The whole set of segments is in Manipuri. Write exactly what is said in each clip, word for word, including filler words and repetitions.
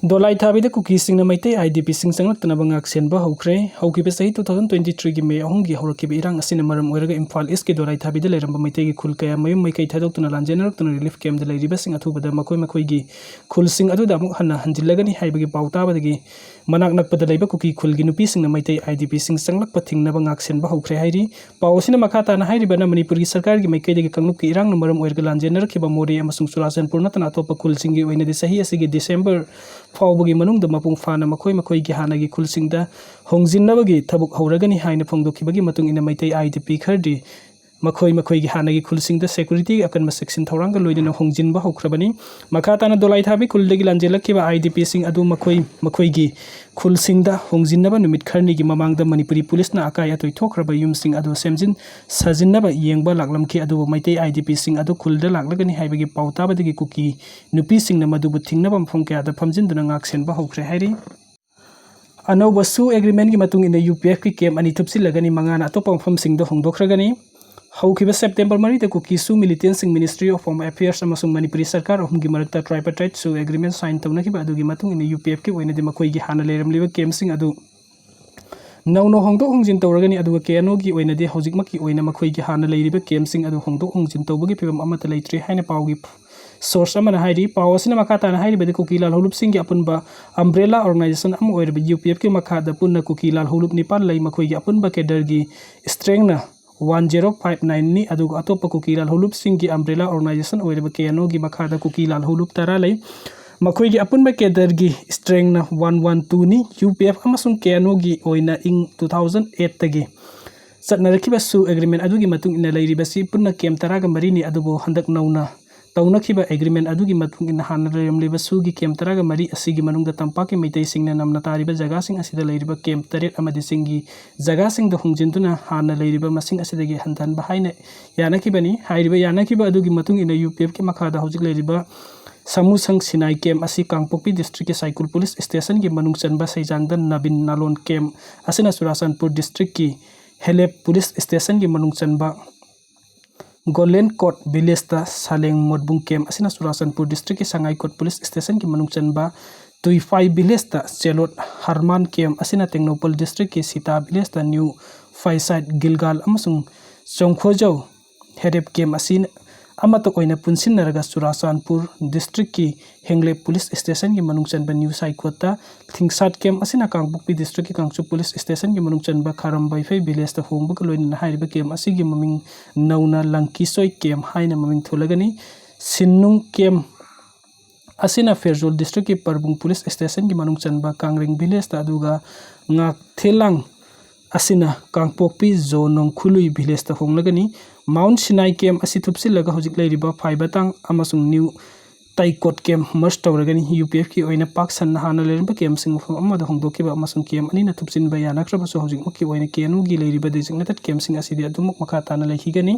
ꯗꯣꯂꯥꯏꯊꯥꯕꯤꯗ ꯀꯨꯀꯤꯁꯤꯡꯅ ꯃꯩꯇꯩ IDPꯁꯤꯡ ꯆꯪꯂꯛꯇꯅꯕ ꯉꯥꯛꯁꯦꯟꯕ ꯍꯧꯈ꯭ꯔꯦ꯫ ꯍꯧꯈꯤꯕ ꯆꯍꯤ two thousand twenty threeꯒꯤ May ꯑꯍꯨꯝꯒꯤ ꯍꯧꯔꯛꯈꯤꯕ ꯏꯔꯥꯡ ꯑꯁꯤꯅ ꯃꯔꯝ ꯑꯣꯏꯔꯒ ꯏꯝꯐꯥꯜ ꯏꯁꯀꯤ ꯗꯣꯂꯥꯏꯊꯥꯕꯤꯗ ꯂꯩꯔꯝꯕ ꯃꯩꯇꯩꯒꯤ ꯈꯨꯜ ꯀꯌꯥ ꯃꯌꯨꯝ ꯃꯩꯀꯩ ꯊꯥꯗꯣꯛꯇꯨꯅ ꯂꯥꯟꯖꯦꯟꯅꯔꯛꯇꯨꯅ ꯔꯤꯂꯤꯐ ꯀꯦꯝꯗ ꯂꯩꯔꯤꯕꯁꯤꯡ ꯑꯊꯨꯕꯗ ꯃꯈꯣꯏ ꯃꯈꯣꯏꯒꯤ ꯈꯨꯜꯁꯤꯡ ꯑꯗꯨꯗ ꯑꯃꯨꯛ ꯍꯟꯅ ꯍꯟꯖꯤꯜꯂꯒꯅꯤ ꯍꯥꯏꯕꯒꯤ ꯄꯥꯎ ꯇꯥꯕꯗꯒꯤ ꯃꯅꯥꯛ ꯅꯛꯄꯗ ꯂꯩꯕ ꯀꯨꯀꯤ ꯈꯨꯜꯒꯤ ꯅꯨꯄꯤꯁꯤꯡꯅ ꯃꯩꯇꯩ IDPꯁꯤꯡ ꯆꯪꯂꯛꯄ ꯊꯤꯡꯅꯕ ꯉꯥꯛꯁꯦꯟꯕ ꯍꯧꯈ꯭ꯔꯦ ꯍꯥꯏꯔꯤ꯫ ꯄꯥꯎ ꯑꯁꯤꯅ ꯃꯈꯥ ꯇꯥꯅ ꯍꯥꯏꯔꯤꯕꯅ ꯃꯅꯤꯄꯨꯔꯒꯤ ꯁꯔꯀꯥꯔꯒꯤ ꯃꯥꯏꯀꯩꯗꯒꯤ ꯀꯥꯡꯂꯨꯞꯀꯤ ꯏꯔꯥꯡꯅ ꯃꯔꯝ ꯑꯣꯏꯔꯒ ꯂꯥꯟꯖꯦꯟꯅꯔꯛꯈꯤꯕ ꯃꯣꯔꯦ ꯑꯃꯁꯨꯡ ꯆꯨꯔꯥꯆꯥꯟꯄꯨꯔ ꯅꯠꯇꯅ ꯑꯇꯣꯞꯄ ꯈꯨꯜꯁꯤꯡꯒꯤ ꯑꯣꯏꯅꯗꯤ ꯆꯍꯤ ꯑꯁꯤꯒꯤ December ꯐꯥꯎꯕꯒꯤ ꯃꯅꯨꯡꯗ ꯃꯄꯨꯡ ꯐꯥꯅ ꯃꯈꯣꯏ ꯃꯈꯣꯏꯒꯤ ꯍꯥꯟꯅꯒꯤ ꯈꯨꯜꯁꯤꯡꯗ ꯍꯣꯡꯖꯤꯟꯅꯕꯒꯤ ꯊꯕꯛ ꯍꯧꯔꯒꯅꯤ ꯍꯥꯏꯅ ꯐꯣꯡꯗꯣꯛꯈꯤꯕꯒꯤ ꯃꯇꯨꯡ ꯏꯟꯅ ꯃꯩꯇꯩ IDP ꯈꯔꯗꯤ ꯃꯈꯣꯏ ꯃꯈꯣꯏꯒꯤ ꯍꯥꯟꯅꯒꯤ ꯈꯨꯜꯁꯤꯡꯗ security ꯑꯀꯟꯕ ꯆꯦꯛꯁꯤꯟ ꯊꯧꯔꯥꯡꯒ ꯂꯣꯏꯅꯅ ꯍꯣꯡꯖꯤꯟꯕ ꯍꯧꯈ꯭ꯔꯕꯅꯤ꯫ ꯃꯈꯥ ꯇꯥꯅ ꯗꯣꯂꯥꯏꯊꯥꯕꯤ ꯈꯨꯜꯗꯒꯤ ꯂꯥꯟꯖꯦꯜꯂꯛꯈꯤꯕ IDPꯁꯤꯡ ꯑꯗꯨ ꯃꯈꯣꯏ ꯃꯈꯣꯏꯒꯤ ꯈꯨꯜꯁꯤꯡꯗ ꯍꯣꯡꯖꯤꯟꯅꯕ ꯅꯨꯃꯤꯠ ꯈꯔꯅꯤꯒꯤ ꯃꯃꯥꯡꯗ ꯃꯅꯤꯄꯨꯔꯤ ꯄꯨꯂꯤꯁꯅ ꯑꯀꯥꯏ ꯑꯇꯣꯏ ꯊꯣꯛꯈ꯭ꯔꯕ ꯌꯨꯝꯁꯤꯡ ꯑꯗꯨ ꯁꯦꯝꯖꯤꯟ ꯁꯥꯖꯤꯟꯅꯕ ꯌꯦꯡꯕ ꯂꯥꯛꯂꯝꯈꯤ, ꯑꯗꯨꯕꯨ ꯃꯩꯇꯩ IDPꯁꯤꯡ ꯑꯗꯨ ꯈꯨꯜꯗ ꯂꯥꯛꯂꯒꯅꯤ ꯍꯥꯏꯕꯒꯤ ꯄꯥꯎ ꯇꯥꯕꯗꯒꯤ ꯀꯨꯀꯤ ꯅꯨꯄꯤꯁꯤꯡꯅ ꯃꯗꯨꯕꯨ ꯊꯤꯡꯅꯕ ꯃꯐꯝ ꯀꯌꯥꯗ ꯐꯝꯖꯤꯟꯗꯨꯅ ꯉꯥꯛ ꯁꯦꯟꯕ ꯍꯧꯈ꯭ꯔꯦ ꯍꯥꯏꯔꯤ꯫ ꯑꯅꯧꯕ SoO Agreementꯀꯤ ꯃꯇꯨꯡ ꯏꯟꯅ UPFꯀꯤ camp ꯑꯅꯤ ꯊꯨꯞꯆꯤꯜꯂꯒꯅꯤ, ꯃꯉꯥꯅ ꯑꯇꯣꯞꯄ ꯃꯐꯝꯁꯤꯡꯗ ꯍꯣꯡꯗꯣꯛꯈ꯭ꯔꯒꯅꯤ꯫ ꯍꯧꯈꯤꯕ September ꯃꯔꯤꯗ ꯀꯨꯀꯤ SoO militantꯁꯤꯡ Ministry of Home Affairs ꯑꯃꯁꯨꯡ ꯃꯅꯤꯄꯨꯔꯤ ꯁꯔꯀꯥꯔ ꯑꯍꯨꯝꯒꯤ ꯃꯔꯛꯇ tripartite SoO Agreement sign ꯇꯧꯅꯈꯤꯕ ꯑꯗꯨꯒꯤ ꯃꯇꯨꯡ ꯏꯟꯅ UPFꯀꯤ ꯑꯣꯏꯅꯗꯤ ꯃꯈꯣꯏꯒꯤ ꯍꯥꯟꯅ ꯂꯩꯔꯝꯂꯤꯕ campꯁꯤꯡ ꯑꯗꯨ ꯅꯧꯅ ꯍꯣꯡꯗꯣꯛ ꯍꯣꯡꯖꯤꯟ ꯇꯧꯔꯒꯅꯤ, ꯑꯗꯨꯒ KNOꯒꯤ ꯑꯣꯏꯅꯗꯤ ꯍꯧꯖꯤꯛꯃꯛꯀꯤ ꯑꯣꯏꯅ ꯃꯈꯣꯏꯒꯤ ꯍꯥꯟꯅ ꯂꯩꯔꯤꯕ campꯁꯤꯡ ꯑꯗꯨ ꯍꯣꯡꯗꯣꯛ ꯍꯣꯡꯖꯤꯟ ꯇꯧꯕꯒꯤ ꯐꯤꯕꯝ ꯑꯃꯠꯇ ꯂꯩꯇ꯭ꯔꯤ ꯍꯥꯏꯅ ꯄꯥꯎꯒꯤ source ꯑꯃꯅ ꯍꯥꯏꯔꯤ꯫ ꯄꯥꯎ ꯑꯁꯤꯅ ꯃꯈꯥ ꯇꯥꯅ ꯍꯥꯏꯔꯤꯕꯗꯤ ꯀꯨꯀꯤ ꯂꯥꯜꯍꯧꯂꯨꯞꯁꯤꯡꯒꯤ ꯑꯄꯨꯟꯕ umbrella organization ꯑꯃ ꯑꯣꯏꯔꯤꯕ UPFꯀꯤ ꯃꯈꯥꯗ ꯄꯨꯟꯅ ꯀꯨꯀꯤ ꯂꯥꯜꯍꯧꯂꯨꯞ ꯅꯤꯄꯥꯟ ꯂꯩ, ꯃꯈꯣꯏꯒꯤ ꯑꯄꯨꯟꯕ cadreꯒꯤ strengthꯅ one zero five nineꯅꯤ, ꯑꯗꯨꯒ ꯑꯇꯣꯞꯄ ꯀꯨꯀꯤ ꯂꯥꯜꯍꯧꯂꯨꯞꯁꯤꯡꯒꯤ umbrella organization ꯑꯣꯏꯔꯤꯕ KNOꯒꯤ ꯃꯈꯥꯗ ꯀꯨꯀꯤ ꯂꯥꯜꯍꯧꯂꯨꯞ ꯇꯔꯥ ꯂꯩ꯫ ꯃꯈꯣꯏꯒꯤ ꯑꯄꯨꯟꯕ cadreꯒꯤ strengthꯅ one one twoꯅꯤ꯫ UPF ꯑꯃꯁꯨꯡ KNOꯒꯤ ꯑꯣꯏꯅ ꯏꯪ two thousand eightꯇꯒꯤ ꯆꯠꯅꯔꯛꯈꯤꯕ SoO Agreement ꯑꯗꯨꯒꯤ ꯃꯇꯨꯡ ꯏꯟꯅ ꯂꯩꯔꯤꯕꯁꯤ ꯄꯨꯟꯅ camp ꯇꯔꯥꯒ ꯃꯔꯤꯅꯤ, ꯑꯗꯨꯕꯨ ꯍꯟꯗꯛ ꯅꯧꯅ ꯇꯧꯅꯈꯤꯕ agreement ꯑꯗꯨꯒꯤ ꯃꯇꯨꯡ ꯏꯟꯅ ꯍꯥꯟꯅ ꯂꯩꯔꯝꯂꯤꯕ SoOꯒꯤ camp ꯇꯔꯥꯒ ꯃꯔꯤ ꯑꯁꯤꯒꯤ ꯃꯅꯨꯡꯗ ꯇꯝꯄꯥꯛꯀꯤ ꯃꯩꯇꯩꯁꯤꯡꯅ ꯅꯝꯅ ꯇꯥꯔꯤꯕ ꯖꯒꯥꯁꯤꯡ ꯑꯁꯤꯗ ꯂꯩꯔꯤꯕ camp ꯇꯔꯦꯠ ꯑꯃꯗꯤ ꯆꯤꯡꯒꯤ ꯖꯒꯥꯁꯤꯡꯗ ꯍꯣꯡꯖꯤꯟꯗꯨꯅ ꯍꯥꯟꯅ ꯂꯩꯔꯤꯕ ꯃꯁꯤꯡ ꯑꯁꯤꯗꯒꯤ ꯍꯟꯊꯍꯟꯕ ꯍꯥꯏꯅ ꯌꯥꯅꯈꯤꯕꯅꯤ꯫ ꯍꯥꯏꯔꯤꯕ ꯌꯥꯅꯈꯤꯕ ꯑꯗꯨꯒꯤ ꯃꯇꯨꯡ ꯏꯟꯅ UPFꯀꯤ ꯃꯈꯥꯗ ꯍꯧꯖꯤꯛ ꯂꯩꯔꯤꯕ ꯁꯥꯃꯨꯁꯪ ꯁꯤꯅꯥꯏ camp ꯑꯁꯤ ꯀꯥꯡꯄꯣꯛꯄꯤ districtꯀꯤ ꯁꯥꯏꯀꯨꯜ police stationꯒꯤ ꯃꯅꯨꯡ ꯆꯟꯕ ꯁꯩꯖꯥꯡꯗ ꯅꯕꯤꯟ ꯅꯥꯂꯣꯟ camp ꯑꯁꯤꯅ ꯆꯨꯔꯥꯆꯥꯟꯄꯨꯔ districtꯀꯤ ꯍꯦꯂꯦꯞ police stationꯒꯤ ꯃꯅꯨꯡ ꯆꯟꯕ ꯒꯣꯂꯦꯟ ꯀꯣꯠ villageꯇ ꯁꯥꯂꯦꯡ ꯃꯣꯠꯕꯨꯡ camp ꯑꯁꯤꯅ ꯆꯨꯔꯥꯆꯥꯟꯄꯨꯔ districtꯀꯤ ꯁꯉꯥꯏꯀꯣꯠ police stationꯒꯤ ꯃꯅꯨꯡ ꯆꯟꯕ ꯇꯨꯏꯐꯥꯏ ꯚꯤꯂꯦꯖꯇ ꯆꯦꯂꯣꯠ ꯍꯔꯃꯥꯟ ꯀꯦꯝ ꯑꯁꯤꯅ ꯇꯦꯡꯅꯧꯄꯜ ꯗꯤꯁꯇ꯭ꯔꯤꯛꯀꯤ ꯁꯤꯇꯥ ꯚꯤꯂꯦꯖꯇ ꯅ꯭ꯌꯨ ꯐꯥꯏꯁꯥꯏꯠ ꯒꯤꯜꯒꯥꯜ ꯑꯃꯁꯨꯡ ꯆꯣꯡꯈꯣꯖꯧ ꯍꯦꯔꯦꯞ ꯀꯦꯝ ꯑꯁꯤ ꯑꯃꯠꯇ ꯑꯣꯏꯅ ꯄꯨꯟꯁꯤꯟꯅꯔꯒ ꯆꯨꯔꯥꯆꯥꯟꯄꯨꯔ ꯗꯤꯁꯇ꯭ꯔꯤꯛꯀꯤ ꯍꯦꯡꯂꯦꯞ ꯄꯨꯂꯤꯁ ꯁ꯭ꯇꯦꯁꯟꯒꯤ ꯃꯅꯨꯡ ꯆꯟꯕ ꯅ꯭ꯌꯨ ꯁꯥꯏꯀꯣꯠꯇ, ꯊꯤꯡꯁꯥꯠ ꯀꯦꯝ ꯑꯁꯤꯅ ꯀꯥꯡꯄꯣꯛꯄꯤ ꯗꯤꯁꯇ꯭ꯔꯤꯛꯀꯤ ꯀꯥꯡꯆꯨꯞ ꯄꯨꯂꯤꯁ ꯁ꯭ꯇꯦꯁꯟꯒꯤ ꯃꯅꯨꯡ ꯆꯟꯕ ꯈꯥꯔꯝ ꯕꯩꯐꯩ ꯚꯤꯂꯦꯖꯇ ꯍꯣꯡꯕꯒ ꯂꯣꯏꯅꯅ ꯍꯥꯏꯔꯤꯕ ꯀꯦꯝ ꯑꯁꯤꯒꯤ ꯃꯃꯤꯡ ꯅꯧꯅ ꯂꯪꯀꯤꯁꯣꯏ ꯀꯦꯝ ꯍꯥꯏꯅ ꯃꯃꯤꯡ ꯊꯣꯜꯂꯒꯅꯤ꯫ ꯁꯤꯟꯅꯨꯡ ꯀꯦꯝ ꯑꯁꯤꯅ ꯐꯦꯔꯖꯣꯜ ꯗꯤꯁꯇ꯭ꯔꯤꯛꯀꯤ ꯄꯔꯕꯨꯡ ꯄꯨꯂꯤꯁ ꯁ꯭ꯇꯦꯁꯟꯒꯤ ꯃꯅꯨꯡ ꯆꯟꯕ ꯀꯥꯡꯔꯦꯡ ꯚꯤꯂꯦꯖꯇ, ꯑꯗꯨꯒ ꯉꯥꯛꯊꯦꯂꯥꯡ ꯑꯁꯤꯅ ꯀꯥꯡꯄꯣꯛꯄꯤ ꯖꯣ ꯅꯣꯡꯈꯨꯂꯨꯏ ꯚꯤꯂꯦꯖꯇ ꯍꯣꯡꯂꯒꯅꯤ꯫ ꯃꯥꯎꯟ ꯁꯤꯅꯥꯏ ꯀꯦꯝ ꯑꯁꯤ ꯊꯨꯞꯆꯤꯜꯂꯒ ꯍꯧꯖꯤꯛ ꯂꯩꯔꯤꯕ ꯐꯥꯏꯕꯇꯥꯡ ꯑꯃꯁꯨꯡ ꯅ꯭ꯌꯨ ꯇꯥꯏꯀꯣꯠ ꯀꯦꯝ ꯃꯔꯁ ꯇꯧꯔꯒꯅꯤ꯫ ꯌꯨ ꯄꯤ ꯑꯦꯐꯀꯤ ꯑꯣꯏꯅ ꯄꯥꯛ ꯁꯟꯅ ꯍꯥꯟꯅ ꯂꯩꯔꯝꯕ ꯀꯦꯝꯁꯤꯡ ꯃꯐꯝ ꯑꯃꯗ ꯍꯣꯡꯗꯣꯛꯈꯤꯕ ꯑꯃꯁꯨꯡ ꯀꯦꯝ ꯑꯅꯤꯅ ꯊꯨꯞꯆꯤꯟꯕ ꯌꯥꯅꯈ꯭ꯔꯕꯁꯨ, ꯍꯧꯖꯤꯛꯃꯛꯀꯤ ꯑꯣꯏꯅ ꯀꯦ ꯑꯦꯟ ꯑꯣꯒꯤ ꯂꯩꯔꯤꯕ ꯗꯤꯖꯤꯒꯅꯦꯇꯦꯠ ꯀꯦꯝꯁꯤꯡ ꯑꯁꯤꯗꯤ ꯑꯗꯨꯃꯛ ꯃꯈꯥ ꯇꯥꯅ ꯂꯩꯈꯤꯒꯅꯤ꯫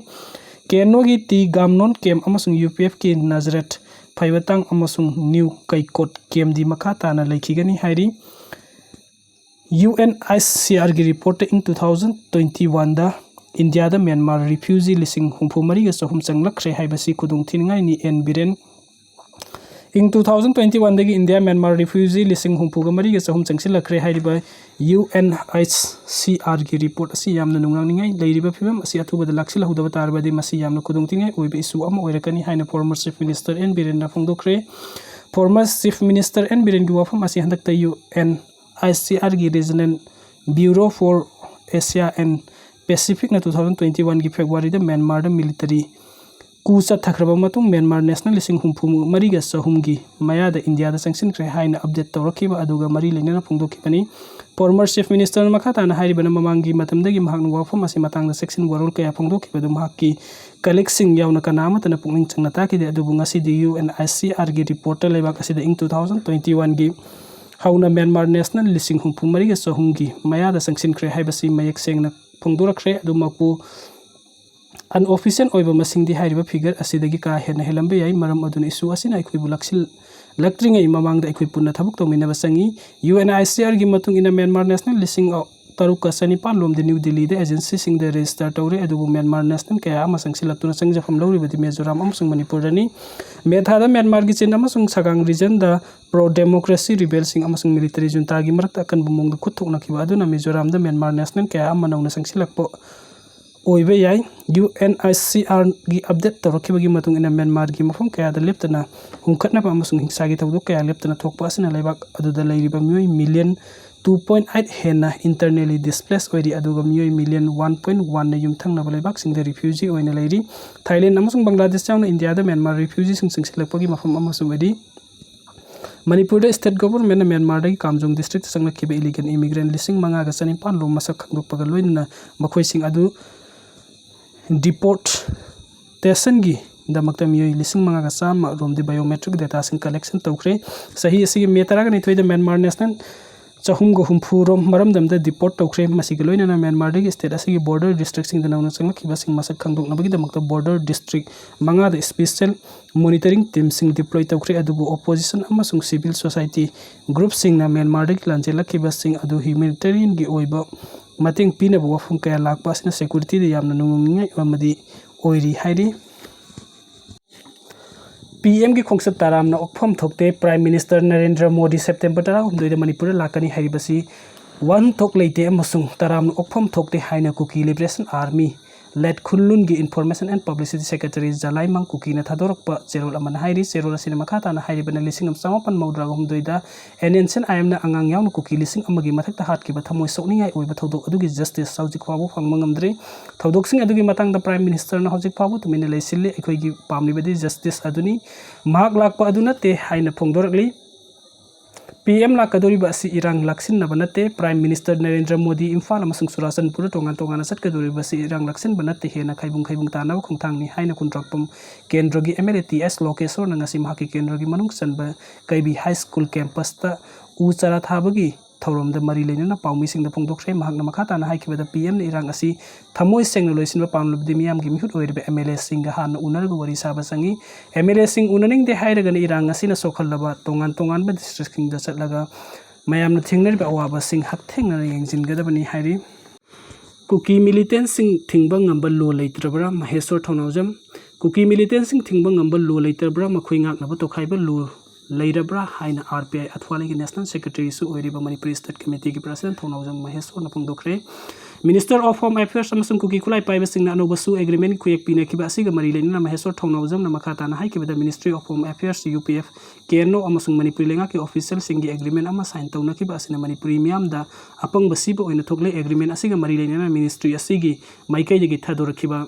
ꯀꯦ ꯑꯦꯟ ꯑꯣꯒꯤ ꯇꯤ ꯒꯥꯝꯅꯣꯟ ꯀꯦꯝ ꯑꯃꯁꯨꯡ ꯌꯨ ꯄꯤ ꯑꯦꯐꯀꯤ ꯅꯖꯔꯠ ꯐꯩꯕꯇꯥꯡ ꯑꯃꯁꯨꯡ ꯅ꯭ꯌꯨ ꯀꯩꯀꯣꯠ ꯀꯦꯝꯗꯤ ꯃꯈꯥ ꯇꯥꯅ ꯂꯩꯈꯤꯒꯅꯤ ꯍꯥꯏꯔꯤ꯫ ꯌꯨ ꯑꯦꯟ ꯑꯩꯆ ꯁꯤ ꯑꯥꯔꯒꯤ ꯔꯤꯄꯣꯔꯠꯇ ꯏꯪ ꯇꯨ ꯊꯥꯎꯖꯟ ꯇ꯭ꯋꯦꯟꯇꯤ ꯋꯥꯟꯗ ꯏꯟꯗꯤꯌꯥꯗ ꯃ꯭ꯌꯥꯟꯃꯥꯔ ꯔꯤꯐ꯭ꯌꯨꯖꯤ ꯂꯤꯁꯤꯡ ꯍꯨꯝꯐꯨ ꯃꯔꯤꯒ ꯆꯍꯨꯝ ꯆꯪꯂꯛꯈ꯭ꯔꯦ ꯍꯥꯏꯕꯁꯤ ꯈꯨꯗꯣꯡ ꯊꯤꯅꯤꯡꯉꯥꯏꯅꯤ꯫ ꯑꯦꯟ ꯕꯤꯔꯦꯟ꯫ ꯏꯪ ꯇꯨ ꯊꯥꯎꯖꯟ ꯇ꯭ꯋꯦꯟꯇꯤ ꯋꯥꯟꯗꯒꯤ ꯏꯟꯗꯤꯌꯥ ꯃ꯭ꯌꯥꯟꯃꯥꯔ ꯔꯤꯐ꯭ꯌꯨꯖꯤ ꯂꯤꯁꯤꯡ ꯍꯨꯝꯐꯨꯒ ꯃꯔꯤꯒ ꯆꯍꯨꯝ ꯆꯪꯁꯤꯜꯂꯛꯈ꯭ꯔꯦ ꯍꯥꯏꯔꯤꯕ U N H C ꯑꯥꯔꯒꯤ report ꯑꯁꯤ ꯌꯥꯝꯅ ꯅꯨꯡꯅꯥꯡꯅꯤꯡꯉꯥꯏ꯫ ꯂꯩꯔꯤꯕ ꯐꯤꯕꯝ ꯑꯁꯤ ꯑꯊꯨꯕꯗ ꯂꯥꯛꯁꯤꯜꯍꯧꯗꯕ ꯇꯥꯔꯕꯗꯤ ꯃꯁꯤ ꯌꯥꯝꯅ ꯈꯨꯗꯣꯡꯊꯤꯅꯤꯡꯉꯥꯏ ꯑꯣꯏꯕ ꯏꯁꯨ ꯑꯃ ꯑꯣꯏꯔꯛꯀꯅꯤ ꯍꯥꯏꯅ ꯐꯣꯔꯃꯔ ꯆꯤꯐ ꯃꯤꯅꯤꯁꯇꯔ ꯑꯦꯟ ꯕꯤꯔꯦꯟꯅ ꯐꯣꯡꯗꯣꯛꯈ꯭ꯔꯦ꯫ ꯐꯣꯔꯃꯔ ꯆꯤꯐ ꯃꯤꯅꯤꯁꯇꯔ ꯑꯦꯟ ꯕꯤꯔꯦꯟꯒꯤ ꯋꯥꯐꯝ ꯑꯁꯤ ꯍꯟꯗꯛꯇ ꯌꯨ ꯑꯦꯟ ꯑꯥꯏ ꯁꯤ ꯑꯥꯔꯒꯤ regional bureau for Asia and ꯄꯦꯁꯤꯐꯤꯛꯅ ꯇꯨ ꯊꯥꯎꯖꯟ ꯇ꯭ꯋꯦꯟꯇꯤ ꯋꯥꯟꯒꯤ ꯐꯦꯕ꯭ꯔꯨꯋꯥꯔꯤꯗ ꯃ꯭ꯌꯥꯟꯃꯥꯔꯗ ꯃꯤꯂꯤꯇꯔꯤ ꯀꯨ ꯆꯠꯊꯈ꯭ꯔꯕ ꯃꯇꯨꯡ ꯃ꯭ꯌꯥꯟꯃꯥꯔ ꯅꯦꯁꯅꯦꯜ ꯂꯤꯁꯤꯡ ꯍꯨꯝꯐꯨ ꯃꯔꯤꯒ ꯆꯍꯨꯝꯒꯤ ꯃꯌꯥꯗ ꯏꯟꯗꯤꯌꯥꯗ ꯆꯪꯁꯤꯟꯈ꯭ꯔꯦ ꯍꯥꯏꯅ ꯑꯞꯗꯦꯠ ꯇꯧꯔꯛꯈꯤꯕ ꯑꯗꯨꯒ ꯃꯔꯤ ꯂꯩꯅꯅ ꯐꯣꯡꯗꯣꯛꯈꯤꯕꯅꯤ꯫ ꯐꯣꯔꯃꯔ ꯆꯤꯐ ꯃꯤꯅꯤꯁꯇꯔꯅ ꯃꯈꯥ ꯇꯥꯅ ꯍꯥꯏꯔꯤꯕꯅ, ꯃꯃꯥꯡꯒꯤ ꯃꯇꯝꯗꯒꯤ ꯃꯍꯥꯛꯅ ꯋꯥꯐꯝ ꯑꯁꯤ ꯃꯇꯥꯡꯗ ꯆꯦꯛꯁꯤꯟ ꯋꯥꯔꯣꯜ ꯀꯌꯥ ꯐꯣꯡꯗꯣꯛꯈꯤꯕ ꯑꯗꯨ ꯃꯍꯥꯛꯀꯤ ꯀꯂꯤꯛꯁꯤꯡ ꯌꯥꯎꯅ ꯀꯅꯥ ꯑꯃꯠꯇꯅ ꯄꯨꯛꯅꯤꯡ ꯆꯪꯅ ꯇꯥꯈꯤꯗꯦ, ꯑꯗꯨꯕꯨ ꯉꯁꯤꯗꯤ ꯌꯨ ꯑꯦꯟ ꯑꯥꯏ ꯁꯤ ꯑꯥꯔꯒꯤ ꯔꯤꯄꯣꯔꯠꯇ ꯂꯩꯕꯥꯛ ꯑꯁꯤꯗ ꯏꯪ ꯇꯨ ꯊꯥꯎꯖꯟ ꯇ꯭ꯋꯦꯟꯇꯤ ꯋꯥꯟꯒꯤ ꯍꯧꯅ ꯃ꯭ꯌꯥꯟꯃꯥꯔ ꯅꯦꯁꯅꯦꯜ ꯂꯤꯁꯤꯡ ꯍꯨꯝꯐꯨ ꯃꯔꯤꯒ ꯆꯍꯨꯝꯒꯤ ꯃꯌꯥꯗ ꯆꯪꯁꯤꯟꯈ꯭ꯔꯦ ꯍꯥꯏꯕꯁꯤ ꯃꯌꯦꯛ ꯁꯦꯡꯅ ꯐꯣꯡꯗꯣꯔꯛꯈ꯭ꯔꯦ꯫ ꯑꯗꯨꯃꯛꯄꯨ, ꯑꯟꯑꯣꯐꯤꯁꯤꯌꯦꯜ ꯑꯣꯏꯕ ꯃꯁꯤꯡꯗꯤ ꯍꯥꯏꯔꯤꯕ ꯐꯤꯒꯔ ꯑꯁꯤꯗꯒꯤ ꯀꯥ ꯍꯦꯟꯅ ꯍꯦꯜꯂꯝꯕ ꯌꯥꯏ꯫ ꯃꯔꯝ ꯑꯗꯨꯅ ꯏꯁꯨ ꯑꯁꯤꯅ ꯑꯩꯈꯣꯏꯕꯨ ꯂꯥꯛꯁꯤꯜꯂꯛꯇ꯭ꯔꯤꯉꯩ ꯃꯃꯥꯡꯗ ꯑꯩꯈꯣꯏ ꯄꯨꯟꯅ ꯊꯕꯛ ꯇꯧꯃꯤꯟꯅꯕ ꯆꯪꯏ꯫ ꯌꯨ ꯑꯦꯟ ꯑꯥꯏ ꯁꯤ ꯑꯥꯔꯒꯤ ꯃꯇꯨꯡ ꯏꯟꯅ ꯃ꯭ꯌꯥꯟꯃꯥꯔ ꯅꯦꯁꯅꯦꯜ ꯂꯤꯁꯤꯡ ꯇꯔꯨꯛꯀ ꯆꯅꯤꯄꯥꯟ ꯂꯣꯝꯗꯤ ꯅ꯭ꯌꯨ ꯗꯤꯜꯂꯤꯗ agencyꯁꯤꯡꯗ register ꯇꯧꯔꯦ, ꯑꯗꯨꯕꯨ ꯃ꯭ꯌꯥꯟꯃꯥꯔ national ꯀꯌꯥ ꯑꯃ ꯆꯪꯁꯤꯜꯂꯛꯇꯨꯅ ꯆꯪꯖꯐꯝ ꯂꯧꯔꯤꯕꯗꯤ ꯃꯤꯖꯣꯔꯥꯝ ꯑꯃꯁꯨꯡ ꯃꯅꯤꯄꯨꯔꯗꯅꯤ꯫ ꯃꯦ ꯊꯥꯗ ꯃ꯭ꯌꯥꯟꯃꯥꯔꯒꯤ ꯆꯤꯟ ꯑꯃꯁꯨꯡ ꯁꯒꯥꯡ regionꯗ pro democracy rebelꯁꯤꯡ ꯑꯃꯁꯨꯡ military juntaꯒꯤ ꯃꯔꯛꯇ ꯑꯀꯟꯕ ꯃꯑꯣꯡꯗ ꯈꯨꯠ ꯊꯣꯛꯅꯈꯤꯕ ꯑꯗꯨꯅ ꯃꯤꯖꯣꯔꯥꯝꯗ ꯃ꯭ꯌꯥꯟꯃꯥꯔ national ꯀꯌꯥ ꯑꯃ ꯅꯧꯅ ꯆꯪꯁꯤꯜꯂꯛꯄ ꯑꯣꯏꯕ ꯌꯥꯏ꯫ UNHCRꯒꯤ update ꯇꯧꯔꯛꯈꯤꯕꯒꯤ ꯃꯇꯨꯡ ꯏꯟꯅ, ꯃ꯭ꯌꯥꯟꯃꯥꯔꯒꯤ ꯃꯐꯝ ꯀꯌꯥꯗ ꯂꯦꯞꯇꯅ ꯍꯨꯝꯈꯠꯅꯕ ꯑꯃꯁꯨꯡ ꯍꯤꯡꯁꯥꯒꯤ ꯊꯧꯗꯣꯛ ꯀꯌꯥ ꯂꯦꯞꯇꯅ ꯊꯣꯛꯄ ꯑꯁꯤꯅ ꯂꯩꯕꯥꯛ ꯑꯗꯨꯗ ꯂꯩꯔꯤꯕ ꯃꯤꯑꯣꯏ million two point eight ꯍꯦꯟꯅ internally displaced ꯑꯣꯏꯔꯤ, ꯑꯗꯨꯒ ꯃꯤꯑꯣꯏ million one point oneꯅ ꯌꯨꯝꯊꯪꯅꯕ ꯂꯩꯕꯥꯛꯁꯤꯡꯗ refugee ꯑꯣꯏꯅ ꯂꯩꯔꯤ꯫ ꯊꯥꯏꯂꯦꯟ ꯑꯃꯁꯨꯡ ꯕꯪꯒ꯭ꯂꯥꯗꯦꯁ ꯌꯥꯎꯅ ꯏꯟꯗꯤꯌꯥꯗ ꯃ꯭ꯌꯥꯟꯃꯥꯔ refugeeꯁꯤꯡ ꯆꯪꯁꯤꯜꯂꯛꯄꯒꯤ ꯃꯐꯝ ꯑꯃꯁꯨ ꯑꯣꯏꯔꯤ꯫ ꯃꯅꯤꯄꯨꯔꯗ state governmentꯅ ꯃ꯭ꯌꯥꯟꯃꯥꯔꯗꯒꯤ ꯀꯥꯝꯖꯣꯡ districtꯇ ꯆꯪꯂꯛꯈꯤꯕ illegal immigrant ꯂꯤꯁꯤꯡ ꯃꯉꯥꯒ ꯆꯅꯤꯄꯥꯟ ꯂꯣꯝ ꯃꯁꯛ ꯈꯪꯗꯣꯛꯄꯒ ꯂꯣꯏꯅꯅ ꯃꯈꯣꯏꯁꯤꯡ ꯑꯗꯨ deportationꯒꯤꯗꯃꯛꯇ ꯃꯤꯑꯣꯏ ꯂꯤꯁꯤꯡ ꯃꯉꯥꯒ ꯆꯥꯝꯃ ꯔꯣꯝꯗꯤ biometric dataꯁꯤꯡ collection ꯇꯧꯈ꯭ꯔꯦ꯫ ꯆꯍꯤ ꯑꯁꯤꯒꯤ ꯃꯦ ꯇꯔꯥꯒ ꯅꯤꯊꯣꯏꯗ ꯃ꯭ꯌꯥꯟꯃꯥꯔ national ꯆꯍꯨꯝꯒ ꯍꯨꯝꯐꯨ ꯔꯣꯝ ꯃꯔꯝꯗꯝꯗ deport ꯇꯧꯈ꯭ꯔꯦ꯫ ꯃꯁꯤꯒ ꯂꯣꯏꯅꯅ ꯃ꯭ꯌꯥꯟꯃꯥꯔꯗꯒꯤ state ꯑꯁꯤꯒꯤ border districtꯁꯤꯡꯗ ꯅꯧꯅ ꯆꯪꯂꯛꯈꯤꯕꯁꯤꯡ ꯃꯁꯛ ꯈꯪꯗꯣꯛꯅꯕꯒꯤꯗꯃꯛꯇ border district ꯃꯉꯥꯗ special monitoring teamꯁꯤꯡ deploy ꯇꯧꯈ꯭ꯔꯦ, ꯑꯗꯨꯕꯨ opposition ꯑꯃꯁꯨꯡ civil society groupꯁꯤꯡꯅ ꯃ꯭ꯌꯥꯟꯃꯥꯔꯗꯒꯤ ꯂꯥꯟꯖꯦꯜꯂꯛꯈꯤꯕꯁꯤꯡ ꯑꯗꯨ humanitarianꯒꯤ ꯑꯣꯏꯕ ꯃꯇꯦꯡ ꯄꯤꯅꯕ ꯋꯥꯐꯝ ꯀꯌꯥ ꯂꯥꯛꯄ ꯑꯁꯤꯅ securityꯗ ꯌꯥꯝꯅ ꯅꯨꯡꯅꯤꯡꯉꯥꯏ ꯑꯃꯗꯤ ꯑꯣꯏꯔꯤ ꯍꯥꯏꯔꯤ꯫ PMꯒꯤ ꯈꯣꯡꯆꯠ ꯇꯔꯥꯝꯅ ꯑꯣꯛꯐꯝ ꯊꯣꯛꯇꯦ꯫ Prime Minister Narendra Modi September ꯇꯔꯥꯍꯨꯝꯗꯣꯏꯗ ꯃꯅꯤꯄꯨꯔꯗ ꯂꯥꯛꯀꯅꯤ ꯍꯥꯏꯔꯤꯕꯁꯤ ꯋꯥꯍꯟꯊꯣꯛ ꯂꯩꯇꯦ ꯑꯃꯁꯨꯡ ꯇꯔꯥꯝꯅ ꯑꯣꯛꯐꯝ ꯊꯣꯛꯇꯦ ꯍꯥꯏꯅ ꯀꯨꯀꯤ Liberation Army ꯂꯦꯠ ꯈꯨꯟꯂꯨꯟꯒꯤ Information and Publicity Secretary Jalaimang ꯀꯨꯀꯤꯅ ꯊꯥꯗꯣꯔꯛꯄ ꯆꯦꯔꯣꯜ ꯑꯃꯅ ꯍꯥꯏꯔꯤ꯫ ꯆꯦꯔꯣꯜ ꯑꯁꯤꯅ ꯃꯈꯥ ꯇꯥꯅ ꯍꯥꯏꯔꯤꯕꯅ, ꯂꯤꯁꯤꯡ ꯑꯃ ꯆꯃꯥꯄꯟ ꯃꯧꯗ꯭ꯔꯥꯒ ꯍꯨꯝꯗꯣꯏꯗ NSCN-IMꯅ ꯑꯉꯥꯡ ꯌꯥꯎꯅ ꯀꯨꯀꯤ ꯂꯤꯁꯤꯡ ꯑꯃꯒꯤ ꯃꯊꯛꯇ ꯍꯥꯠꯈꯤꯕ ꯊꯃꯣꯏ ꯁꯣꯛꯅꯤꯡꯉꯥꯏ ꯑꯣꯏꯕ ꯊꯧꯗꯣꯛ ꯑꯗꯨꯒꯤ justice ꯍꯧꯖꯤꯛ ꯐꯥꯎꯕ ꯐꯪꯕ ꯉꯝꯗ꯭ꯔꯤ꯫ ꯊꯧꯗꯣꯛꯁꯤꯡ ꯑꯗꯨꯒꯤ ꯃꯇꯥꯡꯗ Prime Ministerꯅ ꯍꯧꯖꯤꯛ ꯐꯥꯎꯕ ꯇꯨꯃꯤꯟꯅ ꯂꯩꯁꯤꯜꯂꯤ꯫ ꯑꯩꯈꯣꯏꯒꯤ ꯄꯥꯝꯂꯤꯕꯗꯤ justice ꯑꯗꯨꯅꯤ꯫ ꯃꯍꯥꯛ ꯂꯥꯛꯄ ꯑꯗꯨ ꯅꯠꯇꯦ ꯍꯥꯏꯅ ꯐꯣꯡꯗꯣꯔꯛꯂꯤ꯫ PM ꯂꯥꯛꯀꯗꯧꯔꯤꯕ ꯑꯁꯤ ꯏꯔꯥꯡ ꯂꯥꯛꯁꯤꯟꯅꯕ ꯅꯠꯇꯦ꯫ Prime Minister ꯅꯔꯦꯟꯗ꯭ꯔ ꯃꯣꯗꯤ ꯏꯝꯐꯥꯜ ꯑꯃꯁꯨꯡ ꯆꯨꯔꯥꯆꯥꯟꯄꯨꯔꯗ ꯇꯣꯉꯥꯟ ꯇꯣꯉꯥꯟꯅ ꯆꯠꯀꯗꯧꯔꯤꯕ ꯑꯁꯤ ꯏꯔꯥꯡ ꯂꯥꯛꯁꯤꯟꯕ ꯅꯠꯇꯦ, ꯍꯦꯟꯅ ꯈꯥꯏꯕꯨꯡ ꯈꯥꯏꯕꯨꯡ ꯇꯥꯅꯕ ꯈꯣꯡꯊꯥꯡꯅꯤ ꯍꯥꯏꯅ ꯈꯨꯟꯗ꯭ꯔꯥꯛꯄꯝ ꯀꯦꯟꯗ꯭ꯔꯒꯤ MLA ꯇꯤ ꯑꯦꯁ ꯂꯣꯀꯦꯁꯣꯔꯅ ꯉꯁꯤ ꯃꯍꯥꯛꯀꯤ ꯀꯦꯟꯗ꯭ꯔꯒꯤ ꯃꯅꯨꯡ ꯆꯟꯕ ꯀꯩꯕꯤ High School campusꯇ ꯎ ꯆꯥꯔꯥ ꯊꯥꯕꯒꯤ ꯊꯧꯔꯝꯗ ꯃꯔꯤ ꯂꯩꯅꯅ ꯄꯥꯎꯃꯤꯁꯤꯡꯗ ꯐꯣꯡꯗꯣꯛꯈ꯭ꯔꯦ꯫ ꯃꯍꯥꯛꯅ ꯃꯈꯥ ꯇꯥꯅ ꯍꯥꯏꯈꯤꯕꯗ, PMꯅ ꯏꯔꯥꯡ ꯑꯁꯤ ꯊꯃꯣꯏ ꯁꯦꯡꯅ ꯂꯣꯏꯁꯤꯟꯕ ꯄꯥꯝꯂꯕꯗꯤ ꯃꯤꯌꯥꯝꯒꯤ ꯃꯤꯍꯨꯠ ꯑꯣꯏꯔꯤꯕ MLAꯁꯤꯡꯒ ꯍꯥꯟꯅ ꯎꯅꯔꯒ ꯋꯥꯔꯤ ꯁꯥꯕ ꯆꯪꯏ꯫ MLAꯁꯤꯡ ꯎꯅꯅꯤꯡꯗꯦ ꯍꯥꯏꯔꯒꯅ ꯏꯔꯥꯡ ꯑꯁꯤꯅ ꯁꯣꯛꯍꯜꯂꯕ ꯇꯣꯉꯥꯟ ꯇꯣꯉꯥꯟꯕ districtꯁꯤꯡꯗ ꯆꯠꯂꯒ ꯃꯌꯥꯝꯅ ꯊꯦꯡꯅꯔꯤꯕ ꯑꯋꯥꯕꯁꯤꯡ ꯍꯛꯊꯦꯡꯅꯅ ꯌꯦꯡꯁꯤꯟꯒꯗꯕꯅꯤ ꯍꯥꯏꯔꯤ꯫ ꯀꯨꯀꯤ ꯃꯤꯂꯤꯇꯦꯟꯁꯤꯡ ꯊꯤꯡꯕ ꯉꯝꯕ ꯂꯣ ꯂꯩꯇ꯭ꯔꯕ꯭ꯔꯥ? ꯃꯍꯦꯁꯣꯔ ꯊꯧꯅꯥꯎꯖꯝ꯫ ꯀꯨꯀꯤ ꯃꯤꯂꯤꯇꯦꯟꯁꯤꯡ ꯊꯤꯡꯕ ꯉꯝꯕ ꯂꯣ ꯂꯩꯇ꯭ꯔꯕ꯭ꯔꯥ? ꯃꯈꯣꯏ ꯉꯥꯛꯅꯕ ꯇꯣꯈꯥꯏꯕ ꯂꯣ ꯂꯩꯔꯕ꯭ꯔꯥ ꯍꯥꯏꯅ ꯑꯥꯔ ꯄꯤ ꯑꯥꯏ ꯑꯊ꯭ꯋꯥꯂꯤꯒꯤ ꯅꯦꯁꯅꯦꯜ ꯁꯦꯀ꯭ꯔꯦꯇꯔꯤꯁꯨ ꯑꯣꯏꯔꯤꯕ ꯃꯅꯤꯄꯨꯔꯤ ꯁ꯭ꯇꯦꯠ ꯀꯃꯤꯇꯤꯒꯤ ꯄ꯭ꯔꯁꯤꯗꯦꯟꯠ ꯊꯧꯅꯥꯎꯖꯝ ꯃꯍꯦꯁꯣꯔꯅ ꯐꯣꯡꯗꯣꯛꯈ꯭ꯔꯦ꯫ Minister of Home Affairs ꯑꯃꯁꯨꯡ ꯀꯨꯀꯤ ꯈꯨꯠꯂꯥꯏ ꯄꯥꯏꯕꯁꯤꯡꯅ ꯑꯅꯧꯕ ꯁꯨ ꯑꯦꯒ꯭ꯔꯤꯃꯦꯟ ꯈꯨꯌꯦꯛ ꯄꯤꯅꯈꯤꯕ ꯑꯁꯤꯒ ꯃꯔꯤ ꯂꯩꯅꯅ ꯃꯍꯦꯁꯣꯔ ꯊꯧꯅꯥꯎꯖꯝꯅ ꯃꯈꯥ ꯇꯥꯅ ꯍꯥꯏꯈꯤꯕꯗ, Ministry of Home Affairs, U P F, K N O ꯑꯃꯁꯨꯡ ꯃꯅꯤꯄꯨꯔꯤ ꯂꯩꯉꯥꯛꯀꯤ ꯑꯣꯐꯤꯁꯤꯌꯦꯜꯁꯤꯡꯒꯤ ꯑꯦꯒ꯭ꯔꯤꯃꯦꯟ ꯑꯃ ꯁꯥꯏꯟ ꯇꯧꯅꯈꯤꯕ ꯑꯁꯤꯅ ꯃꯅꯤꯄꯨꯔꯤ ꯃꯤꯌꯥꯝꯗ ꯑꯄꯪꯕ ꯁꯤꯕ ꯑꯣꯏꯅ ꯊꯣꯛꯂꯦ꯫ ꯑꯦꯒ꯭ꯔꯤꯃꯦꯟ ꯑꯁꯤꯒ ꯃꯔꯤ ꯂꯩꯅꯅ ꯃꯤꯅꯤꯁꯇ꯭ꯔꯤ ꯑꯁꯤꯒꯤ ꯃꯥꯏꯀꯩꯗꯒꯤ ꯊꯥꯗꯣꯔꯛꯈꯤꯕ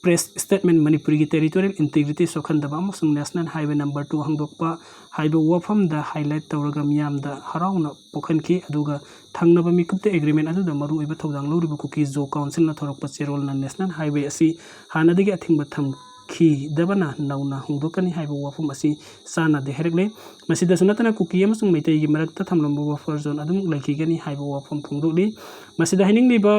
ꯄ꯭ꯔꯦꯁ ꯁ꯭ꯇꯦꯠꯃꯦꯟ ꯃꯅꯤꯄꯨꯔꯤꯒꯤ ꯇꯦꯔꯤꯇꯣꯔꯤꯌꯦꯜ ꯏꯟꯇꯤꯒ꯭ꯔꯤꯇꯤ ꯁꯣꯛꯍꯟꯗꯕ ꯑꯃꯁꯨꯡ ꯅꯦꯁꯅꯦꯜ ꯍꯥꯏꯋꯦ ꯅꯝꯕꯔ ꯇꯨ ꯍꯥꯡꯗꯣꯛꯄ ꯍꯥꯏꯕ ꯋꯥꯐꯝꯗ ꯍꯥꯏꯂꯥꯏꯠ ꯇꯧꯔꯒ ꯃꯤꯌꯥꯝꯗ ꯍꯔꯥꯎꯅ ꯄꯣꯛꯍꯟꯈꯤ꯫ ꯑꯗꯨꯒ ꯊꯪꯅꯕ ꯃꯤꯀꯨꯞꯇ ꯑꯦꯒ꯭ꯔꯤꯃꯦꯟ ꯑꯗꯨꯗ ꯃꯔꯨꯑꯣꯏꯕ ꯊꯧꯗꯥꯡ ꯂꯧꯔꯤꯕ ꯀꯨꯀꯤ ꯖꯣ ꯀꯥꯎꯟꯁꯤꯜꯅ ꯊꯣꯔꯛꯄ ꯆꯦꯔꯣꯜꯅ ꯅꯦꯁꯅꯦꯜ ꯍꯥꯏꯋꯦ ꯑꯁꯤ ꯍꯥꯟꯅꯗꯒꯤ ꯑꯊꯤꯡꯕ ꯊꯝꯈꯤꯗꯕꯅ ꯅꯧꯅ ꯍꯣꯡꯗꯣꯛꯀꯅꯤ ꯍꯥꯏꯕ ꯋꯥꯐꯝ ꯑꯁꯤ ꯆꯥꯟꯅꯗꯦ ꯍꯥꯏꯔꯛꯂꯦ꯫ ꯃꯁꯤꯗꯁꯨ ꯅꯠꯇꯅ ꯀꯨꯀꯤ ꯑꯃꯁꯨꯡ ꯃꯩꯇꯩꯒꯤ ꯃꯔꯛꯇ ꯊꯝꯂꯝꯕ ꯕꯐꯔ ꯖꯣꯟ ꯑꯗꯨꯃꯛ ꯂꯩꯈꯤꯒꯅꯤ ꯍꯥꯏꯕ ꯋꯥꯐꯝ ꯐꯣꯡꯗꯣꯛꯂꯤ꯫ ꯃꯁꯤꯗ ꯍꯥꯏꯅꯤꯡꯂꯤꯕ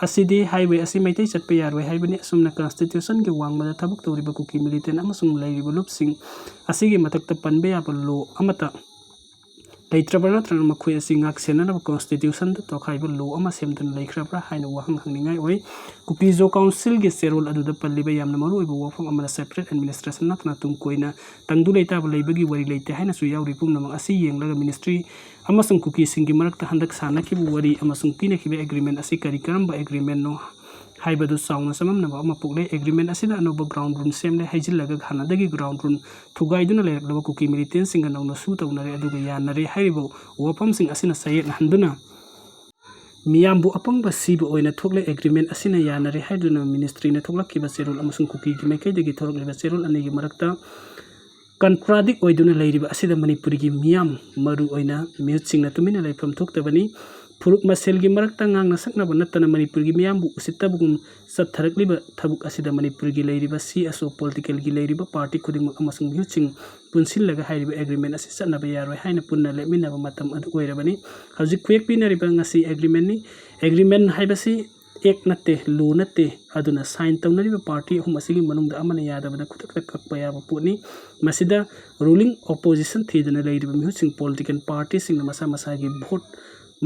ꯑꯁꯤꯗꯤ ꯍꯥꯏꯋꯦ ꯑꯁꯤ ꯃꯩꯇꯩ ꯆꯠꯄ ꯌꯥꯔꯣꯏ ꯍꯥꯏꯕꯅꯤ꯫ ꯑꯁꯨꯝꯅ ꯀꯟꯁꯇꯤꯇ꯭ꯌꯨꯁꯟꯒꯤ ꯋꯥꯡꯃꯗ ꯊꯕꯛ ꯇꯧꯔꯤꯕ ꯀꯨꯀꯤ ꯃꯤꯂꯤꯇꯦꯟ ꯑꯃꯁꯨꯡ ꯂꯩꯔꯤꯕ ꯂꯨꯞꯁꯤꯡ ꯑꯁꯤꯒꯤ ꯃꯊꯛꯇ ꯄꯟꯕ ꯌꯥꯕ ꯂꯣ ꯑꯃꯠꯇ ꯂꯩꯇ꯭ꯔꯕ꯭ꯔꯥ, ꯅꯠꯇ꯭ꯔꯒ ꯃꯈꯣꯏ ꯑꯁꯤ ꯉꯥꯛ ꯁꯦꯟꯅꯅꯕ ꯀꯣꯟꯁꯇꯤꯇ꯭ꯌꯨꯁꯟꯗ ꯇꯣꯈꯥꯏꯕ ꯂꯣ ꯑꯃ ꯁꯦꯝꯗꯨꯅ ꯂꯩꯈ꯭ꯔꯕ꯭ꯔꯥ ꯍꯥꯏꯅ ꯋꯥꯍꯪ ꯍꯪꯅꯤꯡꯉꯥꯏ ꯑꯣꯏ꯫ ꯀꯨꯀꯤ ꯖꯣ ꯀꯥꯎꯟꯁꯤꯜꯒꯤ ꯆꯦꯔꯣꯜ ꯑꯗꯨꯗ ꯄꯜꯂꯤꯕ ꯌꯥꯝꯅ ꯃꯔꯨꯑꯣꯏꯕ ꯋꯥꯐꯝ ꯑꯃꯅ ꯁꯦꯄꯔꯦꯠ ꯑꯦꯗꯃꯤꯅꯤꯁꯇ꯭ꯔꯦꯁꯟ ꯅꯠꯇꯅ ꯇꯨꯡ ꯀꯣꯏꯅ ꯇꯪꯗꯨ ꯂꯩꯇꯥꯕ ꯂꯩꯕꯒꯤ ꯋꯥꯔꯤ ꯂꯩꯇꯦ ꯍꯥꯏꯅꯁꯨ ꯌꯥꯎꯔꯤ꯫ ꯄꯨꯝꯅꯃꯛ ꯑꯁꯤ ꯌꯦꯡꯂꯒ ꯃꯤꯅꯤꯁꯇ꯭ꯔꯤ ꯑꯃꯁꯨꯡ ꯀꯨꯀꯤꯁꯤꯡꯒꯤ ꯃꯔꯛꯇ ꯍꯟꯗꯛ ꯁꯥꯟꯅꯈꯤꯕ ꯋꯥꯔꯤ ꯑꯃꯁꯨꯡ ꯄꯤꯅꯈꯤꯕ ꯑꯦꯒ꯭ꯔꯤꯃꯦꯟ ꯑꯁꯤ ꯀꯔꯤ ꯀꯔꯝꯕ ꯑꯦꯒ꯭ꯔꯤꯃꯦꯟꯅꯣ ꯍꯥꯏꯕꯗꯨ ꯆꯥꯎꯅ ꯆꯃꯝꯅꯕ ꯑꯃ ꯄꯣꯛꯂꯦ꯫ ꯑꯦꯒ꯭ꯔꯤꯃꯦꯟ ꯑꯁꯤꯗ ꯑꯅꯧꯕ ꯒ꯭ꯔꯥꯎꯟ ꯔꯨꯜ ꯁꯦꯝꯂꯦ꯫ ꯍꯩꯖꯤꯜꯂꯒ ꯍꯥꯟꯅꯗꯒꯤ ꯒ꯭ꯔꯥꯎꯟ ꯔꯨꯜ ꯊꯨꯒꯥꯏꯗꯨꯅ ꯂꯩꯔꯛꯂꯕ ꯀꯨꯀꯤ ꯃꯤꯂꯤꯇꯦꯟꯁꯤꯡꯒ ꯅꯧꯅ ꯁꯨ ꯇꯧꯅꯔꯦ, ꯑꯗꯨꯒ ꯌꯥꯅꯔꯦ ꯍꯥꯏꯔꯤꯕ ꯋꯥꯐꯝꯁꯤꯡ ꯑꯁꯤꯅ ꯆꯌꯦꯠꯅꯍꯟꯗꯨꯅ ꯃꯤꯌꯥꯝꯕꯨ ꯑꯄꯪꯕ ꯁꯤꯕ ꯑꯣꯏꯅ ꯊꯣꯛꯂꯦ꯫ ꯑꯦꯒ꯭ꯔꯤꯃꯦꯟ ꯑꯁꯤꯅ ꯌꯥꯅꯔꯦ ꯍꯥꯏꯗꯨꯅ ꯃꯤꯅꯤꯁꯇ꯭ꯔꯤꯅ ꯊꯣꯛꯂꯛꯈꯤꯕ ꯆꯦꯔꯣꯜ ꯑꯃꯁꯨꯡ ꯀꯨꯀꯤꯒꯤ ꯃꯥꯏꯀꯩꯗꯒꯤ ꯊꯣꯔꯛꯂꯤꯕ ꯆꯦꯔꯣꯜ ꯑꯅꯤꯒꯤ ꯃꯔꯛꯇ ꯀꯟꯇ꯭ꯔꯥꯗꯤꯛ ꯑꯣꯏꯗꯨꯅ ꯂꯩꯔꯤꯕ ꯑꯁꯤꯗ ꯃꯅꯤꯄꯨꯔꯒꯤ ꯃꯤꯌꯥꯝ, ꯃꯔꯨꯑꯣꯏꯅ ꯃꯤꯍꯨꯠꯁꯤꯡꯅ ꯇꯨꯃꯤꯟꯅ ꯂꯩꯐꯝ ꯊꯣꯛꯇꯕꯅꯤ꯫ ꯐꯨꯔꯨꯞ ꯃꯁꯦꯜꯒꯤ ꯃꯔꯛꯇ ꯉꯥꯡꯅ ꯁꯛꯅꯕ ꯅꯠꯇꯅ ꯃꯅꯤꯄꯨꯔꯒꯤ ꯃꯤꯌꯥꯝꯕꯨ ꯎꯁꯤꯠꯇꯕꯒꯨꯝ ꯆꯠꯊꯔꯛꯂꯤꯕ ꯊꯕꯛ ꯑꯁꯤꯗ ꯃꯅꯤꯄꯨꯔꯒꯤ ꯂꯩꯔꯤꯕ ꯁꯤ ꯑꯦꯁ ꯑꯣ ꯄꯣꯂꯤꯇꯤꯀꯦꯜꯒꯤ ꯂꯩꯔꯤꯕ ꯄꯥꯔꯇꯤ ꯈꯨꯗꯤꯡꯃꯛ ꯑꯃꯁꯨꯡ ꯃꯤꯍꯨꯠꯁꯤꯡ ꯄꯨꯟꯁꯤꯜꯂꯒ ꯍꯥꯏꯔꯤꯕ ꯑꯦꯒ꯭ꯔꯤꯃꯦꯟ ꯑꯁꯤ ꯆꯠꯅꯕ ꯌꯥꯔꯣꯏ ꯍꯥꯏꯅ ꯄꯨꯟꯅ ꯂꯦꯞꯃꯤꯟꯅꯕ ꯃꯇꯝ ꯑꯗꯨ ꯑꯣꯏꯔꯕꯅꯤ꯫ ꯍꯧꯖꯤꯛ ꯈꯨꯌꯦꯛ ꯄꯤꯅꯔꯤꯕ ꯉꯁꯤ ꯑꯦꯒ꯭ꯔꯤꯃꯦꯟꯅꯤ꯫ ꯑꯦꯒ꯭ꯔꯤꯃꯦꯟ ꯍꯥꯏꯕꯁꯤ ꯑꯦꯛ ꯅꯠꯇꯦ, ꯂꯣ ꯅꯠꯇꯦ꯫ ꯑꯗꯨꯅ ꯁꯥꯏꯟ ꯇꯧꯅꯔꯤꯕ ꯄꯥꯔꯇꯤ ꯑꯍꯨꯝ ꯑꯁꯤꯒꯤ ꯃꯅꯨꯡꯗ ꯑꯃꯅ ꯌꯥꯗꯕꯗ ꯈꯨꯗꯛꯇ ꯀꯛꯄ ꯌꯥꯕ ꯄꯣꯠꯅꯤ꯫ ꯃꯁꯤꯗ ꯔꯨꯂꯤꯡ ꯑꯣꯄꯣꯖꯤꯁꯟ ꯊꯤꯗꯅ ꯂꯩꯔꯤꯕ ꯃꯤꯍꯨꯠꯁꯤꯡ, ꯄꯣꯂꯤꯇꯤꯀꯦꯜ ꯄꯥꯔꯇꯤꯁꯤꯡꯅ ꯃꯁꯥ ꯃꯁꯥꯒꯤ ꯚꯣꯠ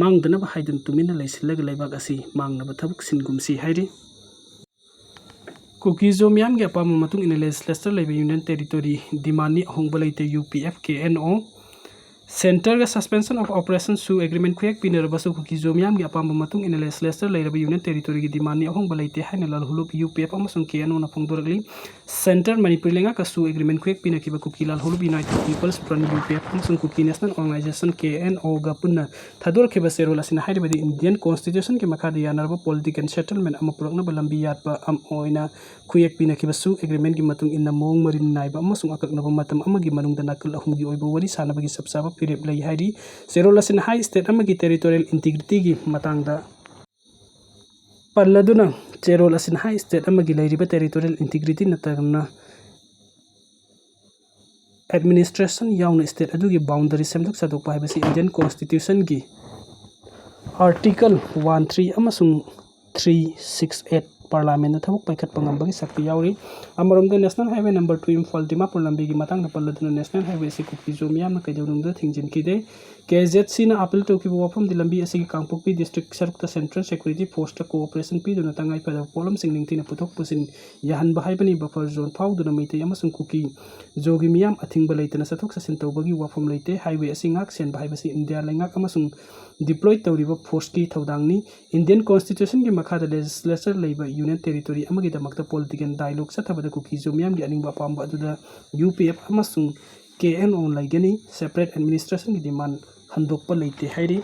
ꯃꯥꯡꯗꯅꯕ ꯍꯥꯏꯗꯨꯅ ꯇꯨꯃꯤꯟꯅ ꯂꯩꯁꯤꯜꯂꯒ ꯂꯩꯕꯥꯛ ꯑꯁꯤ ꯃꯥꯡꯅꯕ ꯊꯕꯛ ꯁꯤꯟꯒꯨꯝꯁꯤ ꯍꯥꯏꯔꯤ꯫ ꯀꯨꯀꯤꯖꯣ ꯃꯤꯌꯥꯝꯒꯤ ꯑꯄꯥꯝꯕ ꯃꯇꯨꯡ ꯏꯟꯅ ꯂꯦꯖꯤꯁꯂꯦꯆꯔ ꯂꯩꯕ ꯌꯨꯅꯤꯌꯟ ꯇꯦꯔꯤꯇꯣꯔꯤ ꯗꯤꯃꯥꯟꯅꯤ ꯑꯍꯣꯡꯕ ꯂꯩꯇꯦ, U P F, K N O. ꯁꯦꯟꯇꯔꯒ ꯁꯁꯄꯦꯟꯁꯟ ꯑꯣꯐ ꯑꯣꯄꯔꯦꯁꯟ ꯁꯨ ꯑꯦꯒ꯭ꯔꯤꯃꯦꯟ ꯈꯨꯌꯦꯛ ꯄꯤꯅꯔꯕꯁꯨ ꯀꯨꯀꯤꯖꯣ ꯃꯤꯌꯥꯝꯒꯤ ꯑꯄꯥꯝꯕ ꯃꯇꯨꯡ ꯏꯟꯅ ꯂꯦꯖꯤꯁꯂꯦꯆꯔ ꯂꯩꯔꯕ ꯌꯨꯅꯤꯌꯟ ꯇꯦꯔꯤꯇꯣꯔꯤꯒꯤ ꯗꯤꯃꯥꯟꯅꯤ ꯑꯍꯣꯡꯕ ꯂꯩꯇꯦ ꯍꯥꯏꯅ ꯂꯥꯜꯍꯧꯂꯨꯞ ꯌꯨ ꯄꯤ ꯑꯦꯐ ꯑꯃꯁꯨꯡ ꯀꯦ ꯑꯦꯟ ꯑꯣꯅ ꯐꯣꯡꯗꯣꯔꯛꯂꯤ꯫ ꯁꯦꯟꯇꯔ ꯃꯅꯤꯄꯨꯔꯤ ꯂꯩꯉꯥꯛꯀ ꯁꯨ ꯑꯦꯒ꯭ꯔꯤꯃꯦꯟ ꯈꯨꯌꯦꯛ ꯄꯤꯅꯈꯤꯕ ꯀꯨꯀꯤ ꯂꯥꯜꯍꯧꯂꯨꯞ united peoples front, U P F, ꯑꯃꯁꯨꯡ Kuki national organisation, K N ꯑꯣꯒ ꯄꯨꯟꯅ ꯊꯥꯗꯣꯔꯛꯈꯤꯕ ꯆꯦꯔꯣꯜ ꯑꯁꯤꯅ ꯍꯥꯏꯔꯤꯕꯗꯤ ꯏꯟꯗꯤꯌꯟ ꯀꯣꯟꯁꯇꯤꯇ꯭ꯌꯨꯁꯟꯒꯤ ꯃꯈꯥꯗ ꯌꯥꯅꯔꯕ ꯄꯣꯂꯤꯇꯤꯀꯦꯜ ꯁꯦꯇꯜꯃꯦꯟ ꯑꯃ ꯄꯨꯔꯛꯅꯕ ꯂꯝꯕꯤ ꯌꯥꯠꯄ ꯑꯃ ꯑꯣꯏꯅ ꯈꯨꯌꯦꯛ ꯄꯤꯅꯈꯤꯕꯁꯨ ꯑꯦꯒ꯭ꯔꯤꯃꯦꯟꯒꯤ ꯃꯇꯨꯡ ꯏꯟꯅ ꯃꯑꯣꯡ ꯃꯔꯤꯜ ꯅꯥꯏꯕ ꯑꯃꯁꯨꯡ ꯑꯀꯛꯅꯕ ꯃꯇꯝ ꯑꯃꯒꯤ ꯃꯅꯨꯡꯗ ꯅꯥꯀꯜ ꯑꯍꯨꯝꯒꯤ ꯑꯣꯏꯕ ꯋꯥꯔꯤ ꯁꯥꯅꯕꯒꯤ ꯆꯞ ꯆꯥꯕ ꯐꯤꯔꯦꯞ ꯂꯩ ꯍꯥꯏꯔꯤ꯫ ꯆꯦꯔꯣꯜ ꯑꯁꯤꯅ ꯍꯥꯏ ꯁ꯭ꯇꯦꯠ ꯑꯃꯒꯤ ꯇꯦꯔꯤꯇꯣꯔꯤꯌꯦꯜ ꯏꯟꯇꯤꯒ꯭ꯔꯤꯇꯤꯒꯤ ꯃꯇꯥꯡꯗ ꯄꯜꯂꯗꯨꯅ, ꯆꯦꯔꯣꯜ ꯑꯁꯤꯅ ꯍꯥꯏ ꯁ꯭ꯇꯦꯠ ꯑꯃꯒꯤ ꯂꯩꯔꯤꯕ ꯇꯦꯔꯤꯇꯣꯔꯤꯌꯦꯜ ꯏꯟꯇꯤꯒ꯭ꯔꯤꯇꯤ ꯅꯠꯇꯅ ꯑꯦꯗꯃꯤꯅꯤꯁꯇ꯭ꯔꯦꯁꯟ ꯌꯥꯎꯅ ꯁ꯭ꯇꯦꯠ ꯑꯗꯨꯒꯤ ꯕꯥꯎꯟꯗꯔꯤ ꯁꯦꯝꯗꯣꯛ ꯁꯥꯗꯣꯛꯄ ꯍꯥꯏꯕꯁꯤ ꯏꯟꯗꯤꯌꯟ ꯀꯣꯟꯁꯇꯤꯇ꯭ꯌꯨꯁꯟꯒꯤ ꯑꯥꯔꯇꯤꯀꯜ ꯋꯥꯟ ꯊ꯭ꯔꯤ ꯑꯃꯁꯨꯡ ꯊ꯭ꯔꯤ ꯁꯤꯛꯁ ꯑꯦꯠ ꯄꯥꯔꯂꯥꯃꯦꯟꯗ ꯊꯕꯛ ꯄꯥꯏꯈꯠꯄ ꯉꯝꯕꯒꯤ ꯁꯛꯇꯤ ꯌꯥꯎꯔꯤ꯫ ꯑꯃꯔꯣꯝꯗ national highway number two Imphal Dimapur ꯂꯝꯕꯤꯒꯤ ꯃꯇꯥꯡꯗ ꯄꯜꯂꯗꯨꯅ ꯅꯦꯁꯅꯦꯜ ꯍꯥꯏꯋꯦ ꯑꯁꯤ ꯀꯨꯀꯤꯖꯣ ꯃꯤꯌꯥꯝꯅ ꯀꯩꯗꯧꯅꯨꯡꯗ ꯊꯤꯡꯖꯤꯟꯈꯤꯗꯦ꯫ ꯀꯦ ꯖꯦꯠ ꯁꯤꯅ ꯑꯥꯄꯤꯜ ꯇꯧꯈꯤꯕ ꯋꯥꯐꯝꯗꯤ ꯂꯝꯕꯤ ꯑꯁꯤꯒꯤ ꯀꯥꯡꯄꯣꯛꯄꯤ ꯗꯤꯁꯇ꯭ꯔꯤꯛ ꯁꯔꯨꯛꯇ ꯁꯦꯟꯇ꯭ꯔꯦꯜ ꯁꯦꯀ꯭ꯌꯨꯔꯤꯇꯤ ꯐꯣꯔꯁꯇ ꯀꯣꯑꯣꯄꯔꯦꯁꯟ ꯄꯤꯗꯨꯅ ꯇꯉꯥꯏꯐꯗꯕ ꯄꯣꯠꯂꯝꯁꯤꯡ ꯅꯤꯡꯊꯤꯅ ꯄꯨꯊꯣꯛ ꯄꯨꯁꯤꯟ ꯌꯥꯍꯟꯕ ꯍꯥꯏꯕꯅꯤ꯫ ꯕꯐꯔ ꯖꯣꯟ ꯐꯥꯎꯗꯨꯅ ꯃꯩꯇꯩ ꯑꯃꯁꯨꯡ ꯀꯨꯀꯤ ꯖꯣꯒꯤ ꯃꯤꯌꯥꯝ ꯑꯊꯤꯡꯕ ꯂꯩꯇꯅ ꯆꯠꯊꯣꯛ ꯆꯠꯁꯤꯟ ꯇꯧꯕꯒꯤ ꯋꯥꯐꯝ ꯂꯩꯇꯦ꯫ ꯍꯥꯏꯋꯦ ꯑꯁꯤ ꯉꯥꯛ ꯁꯦꯟꯕ ꯍꯥꯏꯕꯁꯤ ꯏꯟꯗꯤꯌꯥ ꯂꯩꯉꯥꯛ ꯑꯃꯁꯨꯡ ꯗꯤꯄ꯭ꯂꯣꯏ ꯇꯧꯔꯤꯕ ꯐꯣꯔꯁꯀꯤ ꯊꯧꯗꯥꯡꯅꯤ꯫ ꯏꯟꯗꯤꯌꯟ ꯀꯣꯟꯁꯇꯤꯇ꯭ꯌꯨꯁꯟꯒꯤ ꯃꯈꯥꯗ ꯂꯦꯖꯤꯁꯂꯦꯆꯔ ꯂꯩꯕ ꯌꯨꯅꯤꯌꯟ ꯇꯦꯔꯤꯇꯣꯔꯤ ꯑꯃꯒꯤꯗꯃꯛꯇ ꯄꯣꯂꯤꯇꯤꯀꯦꯜ ꯗꯥꯏꯂꯣꯒ ꯆꯠꯊꯕꯗ ꯀꯨꯀꯤꯖꯣ ꯃꯤꯌꯥꯝꯒꯤ ꯑꯅꯤꯡꯕ ꯑꯄꯥꯝꯕ ꯑꯗꯨꯗ ꯌꯨ ꯄꯤ ꯑꯦꯐ ꯑꯃꯁꯨꯡ ꯀꯦ ꯑꯦꯟ ꯑꯣ ꯂꯩꯒꯅꯤ꯫ ꯁꯦꯄꯔꯦꯠ ꯑꯦꯗꯃꯤꯅꯤꯁꯇ꯭ꯔꯦꯁꯟꯒꯤ ꯗꯤꯃꯥꯟ ꯍꯟꯗꯣꯛꯄ ꯂꯩꯇꯦ ꯍꯥꯏꯔꯤ꯫